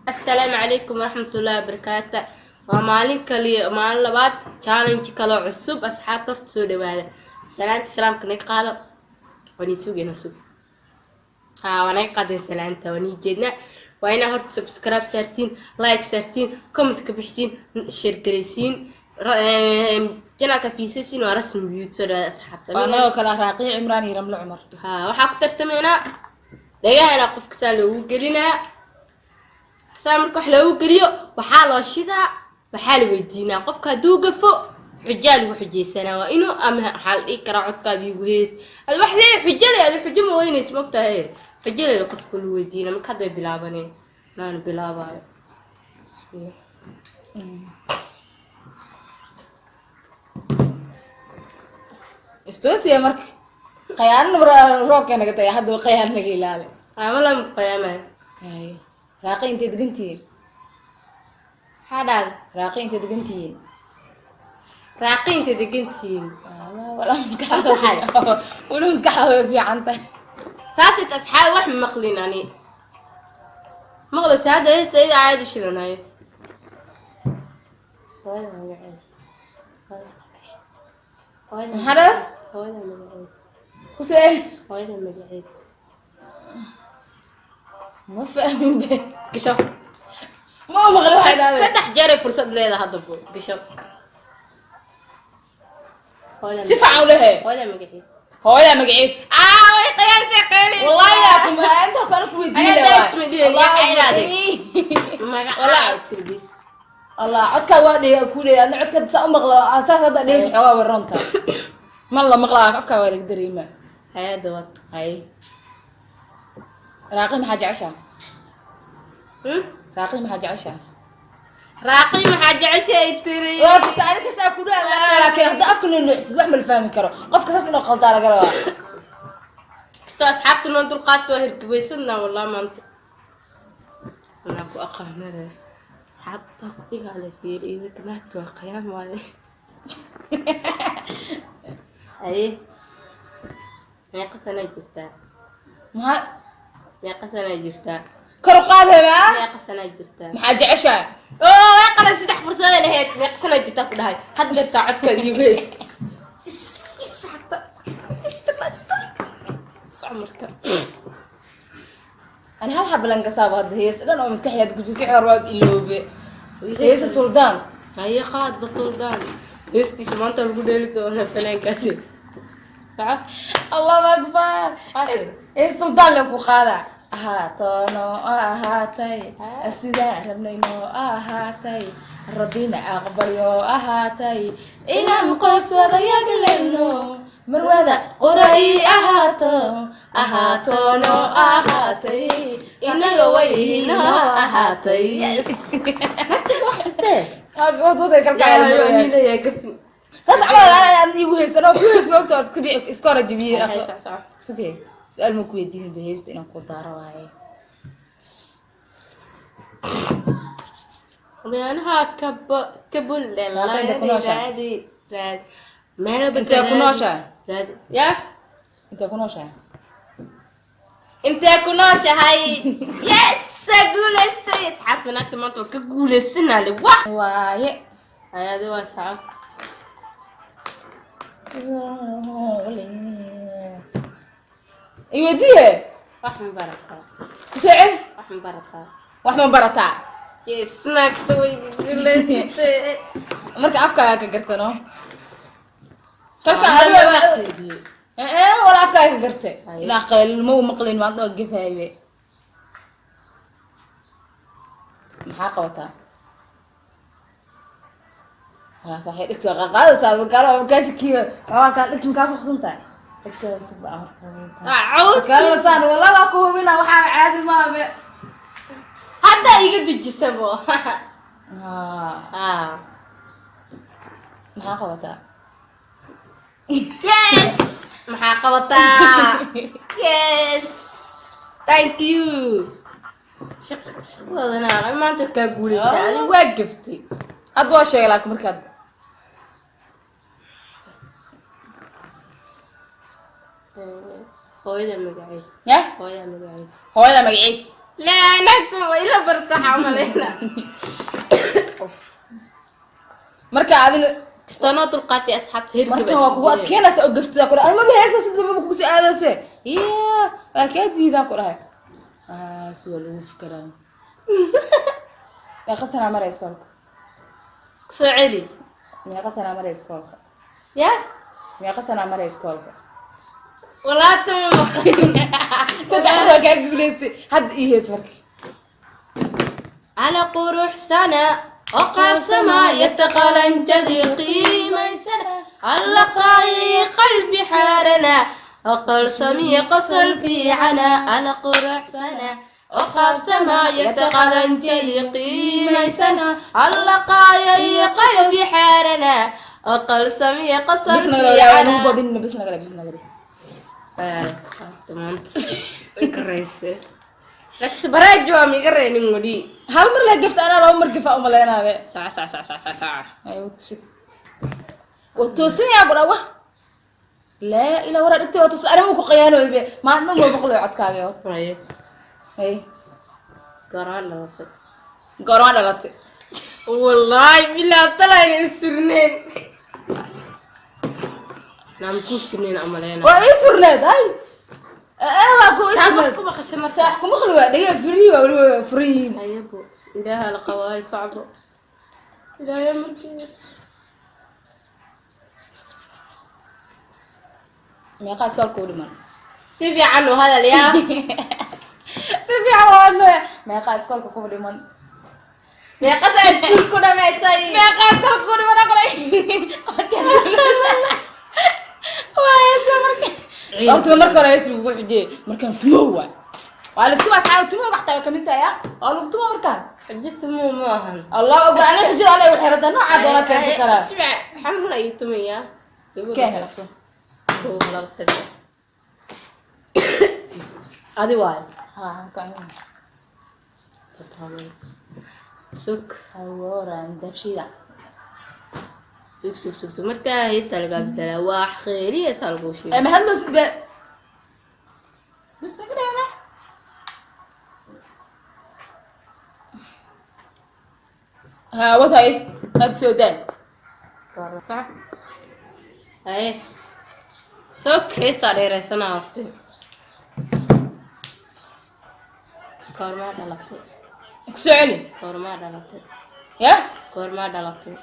Assalaamu calaykum waraxmatullaahi wabarakaatu. Waa maalin kaliya, maalin labaad, challenge kaloo cusub. Asxaabta, horta soo dhawaada. Salaanta salaamka naga qaado. Waan ii sugayna, sug. Haa, waa naga qaadeen salaanta, waan ii jeednaa. Waa inaa horta subscribe saartiin, like saartiin, comment ka bixisiin, share garaysiin, channelka fiisasiin. Waa Rasmi Beauty. Soo dhawaada, asxaabta. Waa anagoo kale Raaqiyo Cimraan iyo Ramlo Cumar. Haa, waxaa ku tartamaynaa dhagahana qofka saa loogu gelinaa. Saa marka wax loogu geliyo, waxaa loo shidaa, waxaa la weydiinaa qofka. Hadduu gafo, xujaa lagu xujaysanaa. Waa inuu ama waxaa la dhihi karaa codkaada igu hees. Adi wax leeyahay xujada, adi xujo ma weynaysa, mogtahay? Xujadeeda qofka lagu weydiinaa. Marka hadda way bilaabaneen, maanu bilaabaayo. Bismillah. Istoosiya marka khayaanana roogka naga daya, hadda khayaan naga ilaali. Wala ma qiyaamaya. Hay. Raaqi, intay degantihiin? Maxaa dhahda? Raaqi, intay degantihiin? Raaqiinta degantihiin? Wala maskaxda, weli maskaxda way fiican tahay. Saasit asxaab, wax ma maqlin ani. Maqlaysa hadda heesta iyada caadi u shidanayo. Hooyada magaceed. Hooyada. Maxaa dhahda? Hooyada magaceed. Ku soo celi. Hooyada magaceed. Ma fahmin be. Gasho. Ma maqli waxay dhahday. Saddex jeer ay fursad leedahay hadda bu. Gasho. Hooyada. Si fiican u lehe. Hooyada magaceed. Hooyada magaceed. Ah, way qiyaantay qeeli. Wallahi yaa kuma inta kale ku weydiin. Ayaa isma dhihin, yaa qaylaade. Walaa. Magaca tirbis. Allah, codkaa waa dhega ku leeyahay. Adna codka saa u maqlo, aad saas hadda dhegeyso, xoogaa way ronta ma la maqlaa, afkaa waa laga dareemaa. Hay'adda wad. Hay, Raaqi, maxaa jeceshaa? Hmm? Raaqi, maxaa jeceshaa? Raaqi maxaa jeceshay ay tiri? Waa tusaale, saas aa ku dhaha, laakiin hadda afka nuunuucsid wax ma la fahmi karo. Qofka saas inuu qaldaa laga rabaa. Kastoo asxaabta noo dulqaadka waa hirgabaysanaa wallah maanta. Anaa ku aqaanada. Asxaabta ku dhigaa la fiir idinka, naagta waa qiyaam waaye. Haye. Meeqa sana jirtaa? Maxaa? Meeqa sana jirtaa? Kor u qaad hebaa. Meeqa sana jirtaa? Maxaa jeceshaa? Oo, way qalan saddex fursadan ahayd. Meeqa sana jirtaa ku dhahay. Hadda taa codkaada iigu hees. Is is hata. Soc marka. Ani hal xablan kasaaba hadda hees dhan oo maskaxdeeda ku jirta hor waa iloobe, heesa Suldaan. Haye, qaadba Suldaan. Heestiisa maanta lagu dheeli doonaa fanaankaasi. Soco. Allahu akbar, hees Suldaan le ku qaada. Ahaatoono ahaatay, sidaa rabnayno ahaatay, Rabbina aqbalyo ahaatay, inaan qoys wadayaga leyno, marwada qoray ahaato, ahaatoono ahaatay, Inaga waynoo ahaatay. Yes. Nagta wax sitee. Wadwaday kalkaa. Yaa gafin. Saas camal aan iigu haysan oo ku heys moogta waad iska iska hora jabiyey. Haye, soco, soco. Suge, su-aal ma ku weydiin ba, heesta inaan ku daaro waaye. Meelaha kabo kabul. Intee ku nooshahay? Raadi raadi meelo. Intee ku nooshahay? Raadi ya. Intee ku nooshahay? Intee ku nooshahay? Yes, guulaystay asxaabta. Naagta maanta waa ka guulaysanale wah. Waaye. Hayadi waa soco. Iweydiiye. Wax ma barataa? Ku soo celi. Wax ma barataa? Wax ma barataa? Yes, naagta way guulaysatay. Marka afkaaga ka gartano kalka. Waa Adiga la qaybiyey. Ee, wala afkaaga ka garte. Haye. Ilaa qaylmo u maqlayn maanta oo gafaybe. Maxaa qabataa? Walaa saaxiib, dhigta waa qaadaysaa kala kaa shakiyo waxaa kaa dhigta makaa fuqsan tahay dhigta suba horta. Cawd. Kala saan walaa waa ku hubina, waxaa caadi maabe. Hadda iga dejisabo. Haa. Ah. Maxaa qabataa? Yes, maxaa qabataa? Yes, thank you. Shaqadana maanta kaa guulaysa, ani waa gaftay. Hadda waa sheegay, laakiin markaad Hooyada magaceed. Ya. Hooyada magaceed. Hooyada magaceed. Laa, naagtu waa ila barta xamaleyna. Marka adina Kastanoo dulqaatay asxaabta hirgaba. Marka waa kugu adkeynaysa oo gaftida ku dhahay, maba heesa sida maba kugu soo aadayse. Iya, waa kaa diidaa ku dhahay. Ah, si waa lagu fikiraa. Meeqa sanaa maray iskoolka? Kusoo celi. Meeqa sanaa maray iskoolka? Ya. Meeqa sanaa maray iskoolka? Walaata ma maqlin. Saddex mar waa kaa guulaystay. Hadda ii hees marka. Ala quruxsana oo qaabsama yarta qalanjadii qiimaysana, alla qaayay qalbi xaarana oo qalsamiya qosol fiicana. Ala quruxsana oo qaabsama yarta qalanjadii qiimaysana, alla qaayay qalbi xaarana oo qalsamiya qosol Bis nagala waa nagu fiicana. Badin bis nagala, bis nagala. Maanta way karayse, laakiinse baraajo waa miiga reenin weli. Hal mar la gafta, anaa laba mar gafa umaleynabe. Sac sac sac sac sac sac. Ay, shit, waa toosan yaa ku dhaa wah. Laa ilaa waraa dhigtay, waa toosan. Arrimo ku khiyaanoybe maadna waa maqlayo codkaaga. Haye. Ay. Goormaan dhalatay? Goormaa dhalatay? Wallaahi bilaa talayna isurneen, naam ku surnayn amaleyna. Waa ii surneed. Ay ee, waa ku ii Saad wax surneed. ku maqashay marka? Saax ku maqli waa dhega furiyi, waa weli furiyiin. Hayabo, ilaaha la qabaayo socdo, ilaahay markiis. Meeqaa sool kuu dhiman? Si fiican u hadal yaa. Si fiican waa hadlaya. Meeqaa iskoolka kuu dhiman? Meeqas aad iskuul ku dhamaysay? Meeqaa iskoolka kuu dhiman aqlay? Waa heesa marka. Horta marka hore hees lagugu xujiyey, markaan tumow waay, waa la isku asxaab tumow xataa waa kamid tahay, ah, waa lagu tumo markaan. Xujo tumo ma ahan. Allahu akbar, aniga xujada alla igu xirata, noocaa doona keensan karaa. Ismac xanuun ayuu tumayaa. Keen nafso. Kow, laba, saddex. Adi waayo. Ha kaan. Sug. Aworan dabshida. Sug sug sug sug, markaa heestaa lagaa bedelaa, waa kheeriyeysaa laguu sheegay. Ma hadloosid be bis naga dheena. Ha watay had soo daa. Sax, haye, sug, heestaa dheereysanaa horte. Goormaa dhalatay? Ku soo celi. Goormaa dhalatay? Ya. Goormaa dhalatay?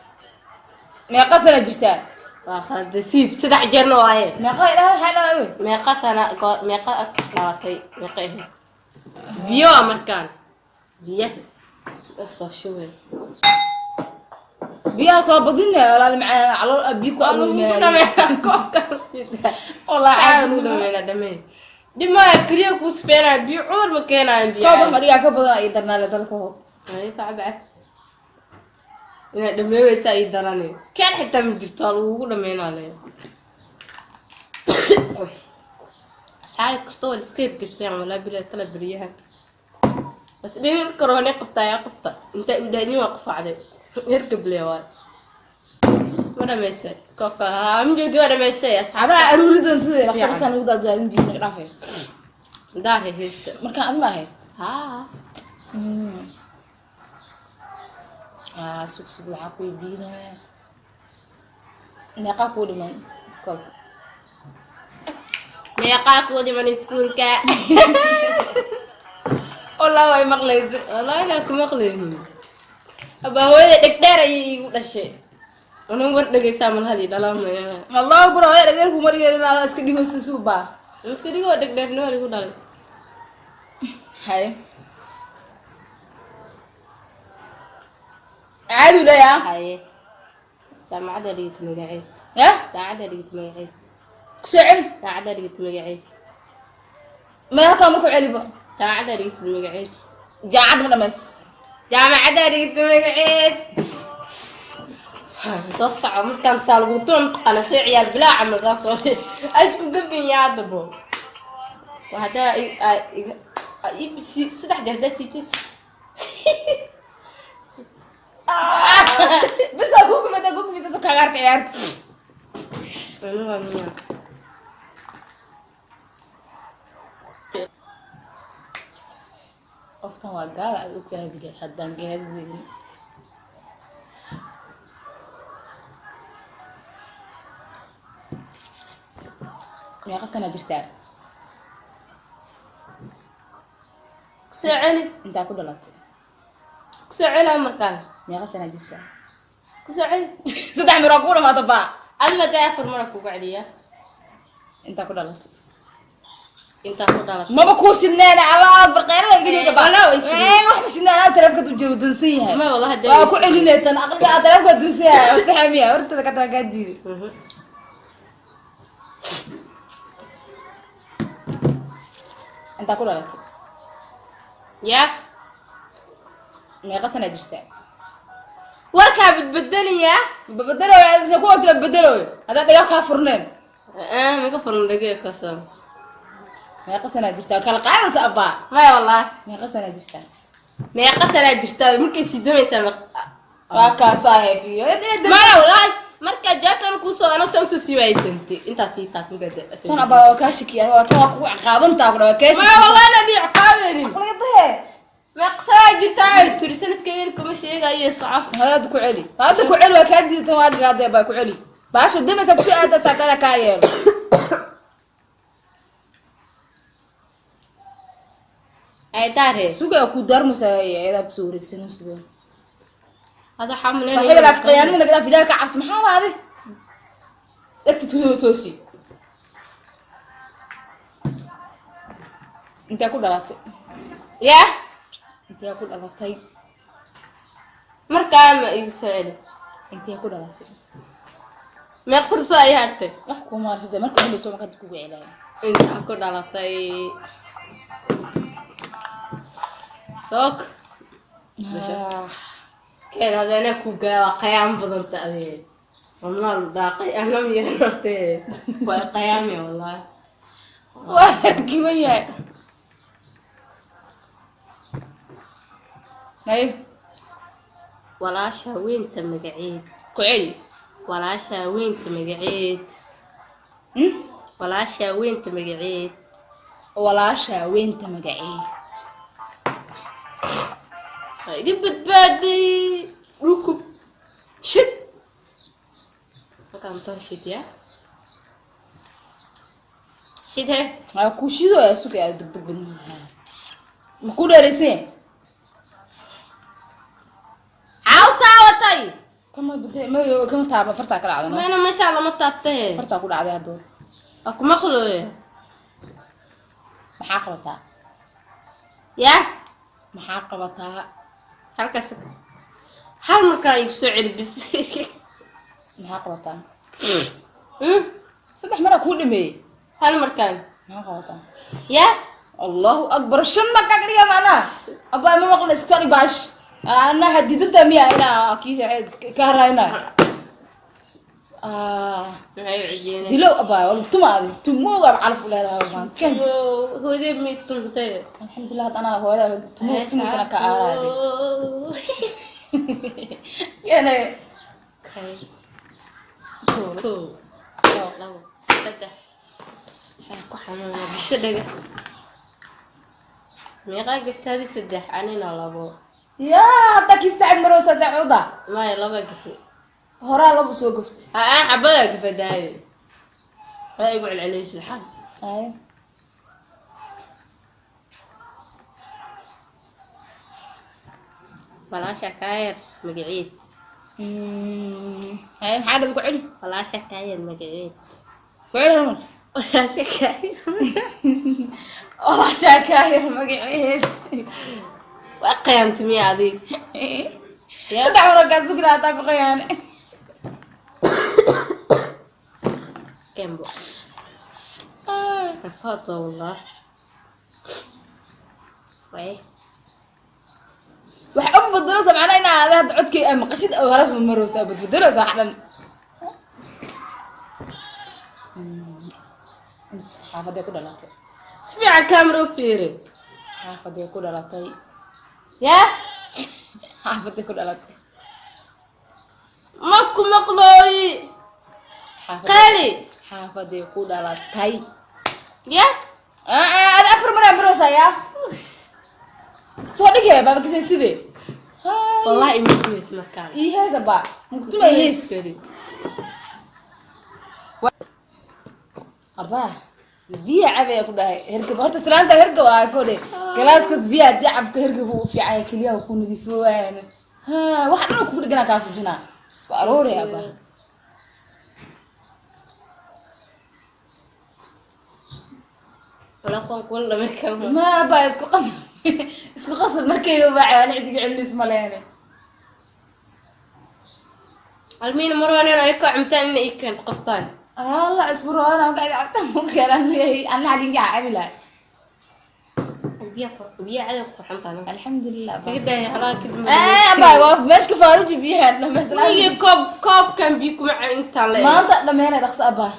Meeqa sana jirtaa? Waa khalda, siib saddex jeerna waaye. Meeqa idhaha waxay dhalay wey? Meeqa sana meeqa dhalatay, meeqa ahayd? Biyo ah markaan biyo soo shubay. Biyaha soo badine walaal macaan, calool biyo ku Waa lagu aruurmaayo. dhameeyaa koobka. Wallaahi Saa lagu caafimaad. dhameynaa, dhamee dhimaya keliya kuu sifeenaya biyo, cudur ma keenaayo biyo. Koob wax dhigaa ka badan ay darnaale dalka hoo. Ay, sacab cab, inaad dhameeweysaa ii darane, keen xitaa ma jirto, waa lagugu dhameynaa le. Asxaabi kastoo waa iska hergebsayaan walaa bilaa tala beryahan, bas dhinin karoone qabtaa yaa qofta intaa udhaadin waa qufacday, hergeble waay. Ma dhamaysay koobka? Haa, mijoodi waa dhamaysay asxaab. Adaa aruuri doon sidii dhaqso dhaqsaan ugu daadaadin biyo naga dhaafay. Daarhe heesta. Markaan adi ma ahayd? Haa. Ah, sug sug, waxaan ku weydiinaa meeqaa kuu dhiman iskoolka? Meeqaa kuu dhiman iskuulka? Wallah way maqlaysa. Wallahi inaan ku maqlaynin. Abaa hooyada dhegdheer ayay iigu dhashay, anuu war dhegaysaa malhadii dhalaamaya. Allahu akbar, hooyo dhageer kuma dhigan inaad iska dhigayso suubaa. Iska dhigoo dhegdheernimo igu dhalay. Haye, caadi u leeyaa. Haye, jaamacadda dhigata magaceed? Ya. Jaamacadda dhigata magaceed? Ku soo celi. Jaamacadda dhigata magaceed? May halkaa marku celibo. Jaamacadda dhigata magaceed? Jaacad ma dhamays. Jaamacadda dhigata magaceed? Soo soco, markaan saa lagu tuma mataqaana see ciyaar bilaa camal saas oo isku gabin yaa haddabo. Waa haddaa saddex jeer haddaa siibtid. Bas waa kuu gubata, kuu gubisa soo kaaga harta ciyaarta. Aniga miyaa? Qof Heestan waa gaala aad u gaadile haddaan gaadin. Meeqa sana jirtaa? Kusoo celi. Intaa ku dhalatay? Kusoo celi markaan. Meeqa sana jirtaa? Kusoo celi. Saddex mir waa kugu dhamaata baa. Adiba dee afar mara kugu celiya. Intaa ku dhalatay? Intaa ku dhalatay. Maba kuu shidneena ama aad barqeyrada iga jooga baa. Walaa way shidneen. Eh, wax ma shidneen, anaa taleefanka u jeedo dansan yahay. Ma wallahi dee waa way ku celinay tan aqliga aad taleefanka dansan yahay oo saxamiya hortada ka taa kaa jiiri. Intaa ku dhalatay? Yaa. Meeqa sana jirtaa? Warkaa badbedeliyaa. Babedelo kuwa tira bedeloy haddaad dhagaa kaa furneen. Miga furan dhagee kasan. Meeqa sana jirtaa kala qaadaysa abbaa? Maya wallahi. Meeqa sana jirtaa? Meeqa sanaa jirtaa markay sii damaysaa Waa kaasaa heefiyo. Maya wallahi, markaa jawaabtan kuusoo ano san usoo sii waayay dantay intaas sii taag markaa. Tan abbaa waa kaa shakiya, waa tan waa kugu ciqaabantaa ku dhawa kaa Maya shaki. Wallahi na dhii ciqaabenin. Aqliga dahe. Meeqa sanaa jirtaa ay tiri sanadkaygan kuma sheegayo soco. Hadda ku celi, hadda ku celi, waa kaa diidan waa gaadee baa ku celi baasha dimaysa kusii aada saartana kaa yeelo. Ay daare. Sugaa ku darmusa ayadaa kusoo wareegsano sidoo. Hada waxaa malaynaya Saaxiib laakiin qiyaanada naga dhaaf, ilaaha ka cabso, maxaa la adi dhegta tudo toosi. Intee ku dhalatay? Yaa. Intee ku dhalatay? Markaa ma igu soo celi. Intee ku dhalatay? Meeq furso ayaa hartay? Wax kuma sida marka ugu soo marka kugu celaya. Intaa ku dhalatay sook keen hadeena ku gaaba qayaam badanta adee mamnaal daaqay anam yaranatee waa qayaame wallahi. Waa harkiban yahay hay. Walaasha weynta magaceed. Ku celi. Walaasha weynta magaceed. Hmm? Walaasha weynta magaceed. Walaasha weynta magaceed. Waa idin badbaaday dhulku shid halkaan tan shid ya shid he. Waa ku shido yaa sugaya degdeg badan yahay ma ku dheeraysan yahay? Xaaw taabatay. Kama bade ma kama taaba fartaa ka dhacda no. Mayna meeshaa lama taabtahe. Fartaa ku dhacday hadda. Waa kuma qlooye. Maxaa qabataa? Yaa. Maxaa qabataa? Halkaas hal markaa igu soo celi bis. Maxaa qabataa? Hmm? Saddex maraa kuu dhameeyey. Hal markaan. Maxaa qabataa? Yaa. Allahu akbar, shan markaa ka dhiga macnaha abaa ma maqla iska soo dhig baash anaa hadidada miya inaa kii ka harayna. Maxay u cijeynay? Dilow abaa wal tuma adi tumooga calaf u leedahay maanta kan. Hooyadey mid tuntay. Alxamdulilah hadda anaa hooyada tumo tumusana ka aaraade yana. Okay. Kow, labo, saddex. Waxaan ku xanuunaa bisho dhaga. Meeqaa gaftaadii? Saddex anina labo. Yaa hadda kii saacad maroosa saacuda. Maya, laba gafe. Horaa labu soo gaftay. Aa xabadaa gafadaayo waa igu celcelinaysa xal. Ay. Walaasha kaayar magaceed. Ay maxaa dhad ku celi. Walaasha kaayar magaceed. Ku celi hal mar. Walaasha kaayar. Walaashaa kaayar magaceed. Waa qiyaamta miya adig? Saddex maroo kaa sugna hataa ku qayaane. Kembo rafaad waa wallah way. Wax u bedelaysa macnaha inaa ada hadda codkay aa maqashid oo halas ma maroosa badbedelaysa wax dhan. Xaafaday ku dhalatay? Si fiican kaamera u fiiri. Xaafaday ku dhalatay? Yaa. Xaafaday ku dhalatay? Ma ku maqlooyi. Qaali. Xaafaday ku dhalatay? Yaa. Ada afar maraa maroosa yaa. Iska soo dhigaya baaba kasay sidee. Hay. Wallahi ima tumaysa markaan. Ii hees abaa. Mugtuma hees. Abaa. Biya cabaya ku dhahay hergab horta islaanta hergab aa ko dhe galaaskood biya haddii cabka hergab uu fiican yahay keliyaha ku nadiifoowayan ha wax dhan kugu dheganaa kaa fujinaa isku aroori abaa. Wala kuwan kula dhamay karma. Ma abaa, isku qasab, isku qasab markayga baacay aan cidiga celinays maleene. Almiina marwaneen ay ka cuntaan inay ii keento qoftaan. Allah isku roona markaa cabtaan ku keenan anna xaginka cabi lahay. Biya biya caadi ku qurxan tahay. Alxamdulilah abaa. Laga daaya halaa kadib. Eh abaa, waa meeshka faaruji biyaha dhameysnaa. Weligay koob koobkan biyo kuma cabin intaan la. Maanta dhameynay dhaqso abaa.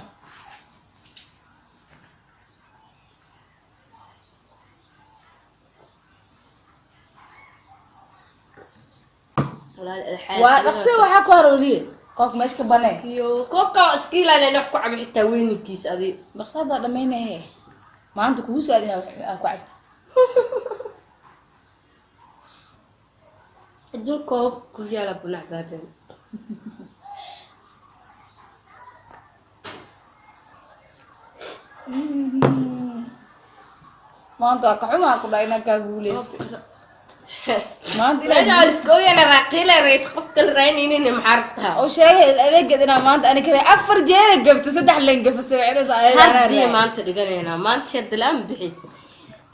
Waa dhaqsi waxaa ku harooliye koobka meesha ka banee. Iyo koobka waa iska ilaalin wax ku cabo xitaa weyninkiisa adi. Dhaqso haddaa dhameynay maanta kugu soo aadin aa ku cabti. Hadduu koob ku yaala bunac baaban. Maanta waa ka xumaa ku dhahay inaan kaa guuleystay maanta. Meesha Inaa waa la iska ogaana raaqiila rays qof kale raynaynin maxaa rabtaa? Oo sheegay adeegeed inaa maanta ani kare afar jeera gafto saddex leen gafa sawirayso. Shardiya maanta dhiganaynaa, maanta shardi la-aan bixis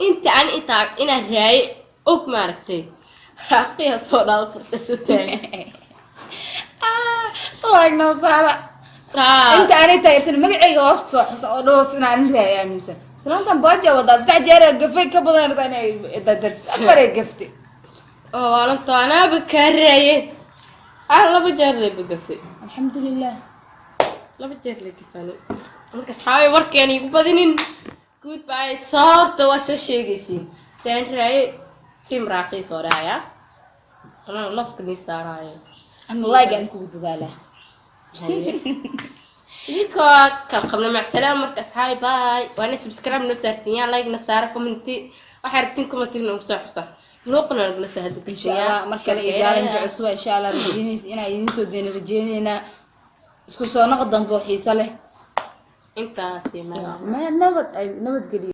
inta aan itaa inaan raaye og maaragtay raaqiya soo dhaado furta soo taagan. Like noo saara inta aanay taageersan magacayga hoos kusoo xusa oo dhahoos inaan anin raaya aaminsan islaantan baaja wadaa saddex jeer gafay ka badan rabtaa inay dardarsis afaray gaftay. Oo waalanto anaaba kaa raaye aan laba jeer leba gafe. Alxamdulilah. Laba jeer la gafani marka asxaabay warkeena igu badinin. Goodbye, sababta waa soo sheegaysiin taan raaye tiim raaqii soo dhahaya anaa lafka nii saaraayo. Ana like aan kugu dadaalaa. Idinkoo kala qabna macsalaama marka asxaabi bye, waana subscribe noo saartiin yaa like na saara commenti waxaa rabtiin commenti noogu soo xusa luuqna nagula soo hadli. Insha Allah mar kale iyo challenge cusub insha Allah rajeynaysa inaan idiin soo deyno rajeyneynaa isku soo noqo dambe oo xiiso leh. Intaas iyo Ma nabad ay nabadgeliyo.